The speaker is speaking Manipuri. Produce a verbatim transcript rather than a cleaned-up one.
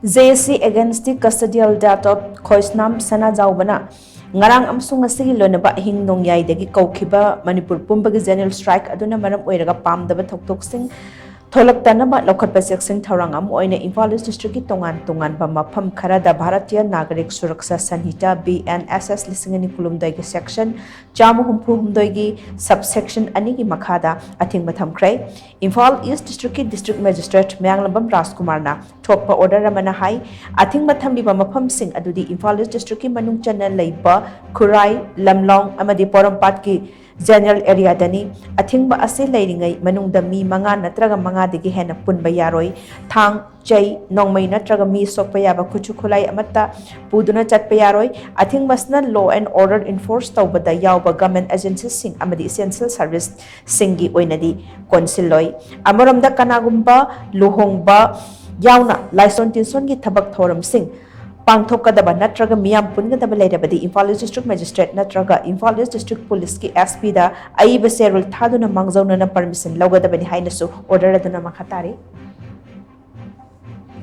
J A C against the custodial death of ꯈꯣꯏꯁꯅꯥꯝ ꯁꯅꯥꯖꯥꯎꯕꯅ ꯉꯔꯥꯡ ꯑꯃꯁꯨꯡ ꯉꯁꯤꯒꯤ ꯂꯣꯏꯅꯕ ꯑꯍꯤꯡ ꯅꯣꯡꯌꯥꯏꯗꯒꯤ ꯀꯧꯈꯤꯕ ꯃꯅꯤꯄꯨꯔ ꯄꯨꯝꯕꯒꯤ general strike ꯑꯗꯨꯅ ꯃꯔꯝ ꯑꯣꯏꯔꯒ ꯄꯥꯝꯗꯕ ꯊꯧꯗꯣꯛꯁꯤꯡ ꯊꯣꯛꯂꯛꯇꯅꯕ ꯂꯧꯈꯠꯄ ꯆꯦꯛꯁꯤꯟ ꯊꯧꯔꯥꯡ ꯑꯃ ꯑꯣꯏꯅ ꯏꯝꯐꯥꯜ ꯏꯁ ꯗꯤꯁꯇ꯭ꯔꯤꯛꯀꯤ ꯇꯣꯉꯥꯟ ꯇꯣꯉꯥꯟꯕ ꯃꯐꯝ ꯈꯔꯗ Bharatiya ꯅꯥꯒꯔꯤꯛ Suraksha ꯁꯟꯍꯤꯇꯥ, B N S S ꯂꯤꯁꯤꯡ ꯑꯅꯤ ꯀꯨꯟꯍꯨꯝꯗꯣꯏꯒꯤ section ꯆꯥꯝꯃ ꯍꯨꯝꯐꯨ ꯍꯨꯝꯗꯣꯏꯒꯤ subsection ꯑꯅꯤꯒꯤ ꯃꯈꯥꯗ ꯑꯊꯤꯡꯕ ꯊꯝꯈ꯭ꯔꯦ꯫ ꯏꯝꯐꯥꯜ ꯏꯁ ꯗꯤꯁꯇ꯭ꯔꯤꯛꯀꯤ district magistrate ꯃꯌꯥꯡꯂꯝꯕꯝ ꯔꯥꯖꯀꯨꯃꯥꯔꯅ ꯊꯣꯛꯄ order ꯑꯃꯅ ꯍꯥꯏ, ꯑꯊꯤꯡꯕ ꯊꯝꯂꯤꯕ ꯃꯐꯝꯁꯤꯡ ꯑꯗꯨꯗꯤ ꯏꯝꯐꯥꯜ ꯏꯁ ꯗꯤꯁꯇ꯭ꯔꯤꯛꯀꯤ ꯃꯅꯨꯡ ꯆꯟꯅ ꯂꯩꯕ ꯈꯨꯔꯥꯏ, ꯂꯝꯂꯣꯡ ꯑꯃꯗꯤ ꯄꯣꯔꯣꯝꯄꯥꯠꯀꯤ general areaꯗꯅꯤ꯫ ꯑꯊꯤꯡꯕ ꯑꯁꯤ ꯂꯩꯔꯤꯉꯩ ꯃꯅꯨꯡꯗ ꯃꯤ ꯃꯉꯥ ꯅꯠꯇ꯭ꯔꯒ ꯃꯉꯥꯗꯒꯤ ꯍꯦꯟꯅ ꯄꯨꯟꯕ ꯌꯥꯔꯣꯏ꯫ ꯊꯥꯡ, ꯆꯩ, ꯅꯣꯡꯃꯩ ꯅꯠꯇ꯭ꯔꯒ ꯃꯤ ꯁꯣꯛꯄ ꯌꯥꯕ ꯈꯨꯠꯁꯨ ꯈꯨꯠꯂꯥꯏ ꯑꯃꯠꯇ ꯄꯨꯗꯨꯅ ꯆꯠꯄ ꯌꯥꯔꯣꯏ꯫ ꯑꯊꯤꯡꯕ ꯑꯁꯤꯅ law and order enforce ꯇꯧꯕꯗ ꯌꯥꯎꯕ government agencyꯁꯤꯡ ꯑꯃꯗꯤ essential serviceꯁꯤꯡꯒꯤ ꯑꯣꯏꯅꯗꯤ ꯀꯣꯟꯁꯤꯜꯂꯣꯏ꯫ ꯑꯃꯔꯣꯝꯗ ꯀꯅꯥꯒꯨꯝꯕ ꯂꯨꯍꯣꯡꯕ ꯌꯥꯎꯅ ꯂꯥꯏꯁꯣꯟ ꯇꯤꯟꯁꯣꯟꯒꯤ ꯊꯕꯛ ꯊꯧꯔꯝꯁꯤꯡ ꯄꯥꯡꯊꯣꯛꯀꯗꯕ ꯅꯠꯇ꯭ꯔꯒ ꯃꯤꯌꯥꯝ ꯄꯨꯟꯒꯗꯕ ꯂꯩꯔꯕꯗꯤ ꯏꯝꯐꯥꯜ ꯏꯁ ꯗꯤꯁꯇ꯭ꯔꯤꯛ ꯃꯦꯖꯤꯁꯇ꯭ꯔꯦꯠ ꯅꯠꯇ꯭ꯔꯒ ꯏꯝꯐꯥꯜ ꯏꯁ ꯗꯤꯁꯇ꯭ꯔꯤꯛ ꯄꯨꯂꯤꯁꯀꯤ S Pꯗ ꯑꯏꯕ ꯆꯦꯔꯣꯜ ꯊꯥꯗꯨꯅ ꯃꯥꯡꯖꯧꯅꯅ permission ꯂꯧꯒꯗꯕꯅꯤ ꯍꯥꯏꯅꯁꯨ order ꯑꯗꯨꯅ ꯃꯈꯥ ꯇꯥꯔꯤ꯫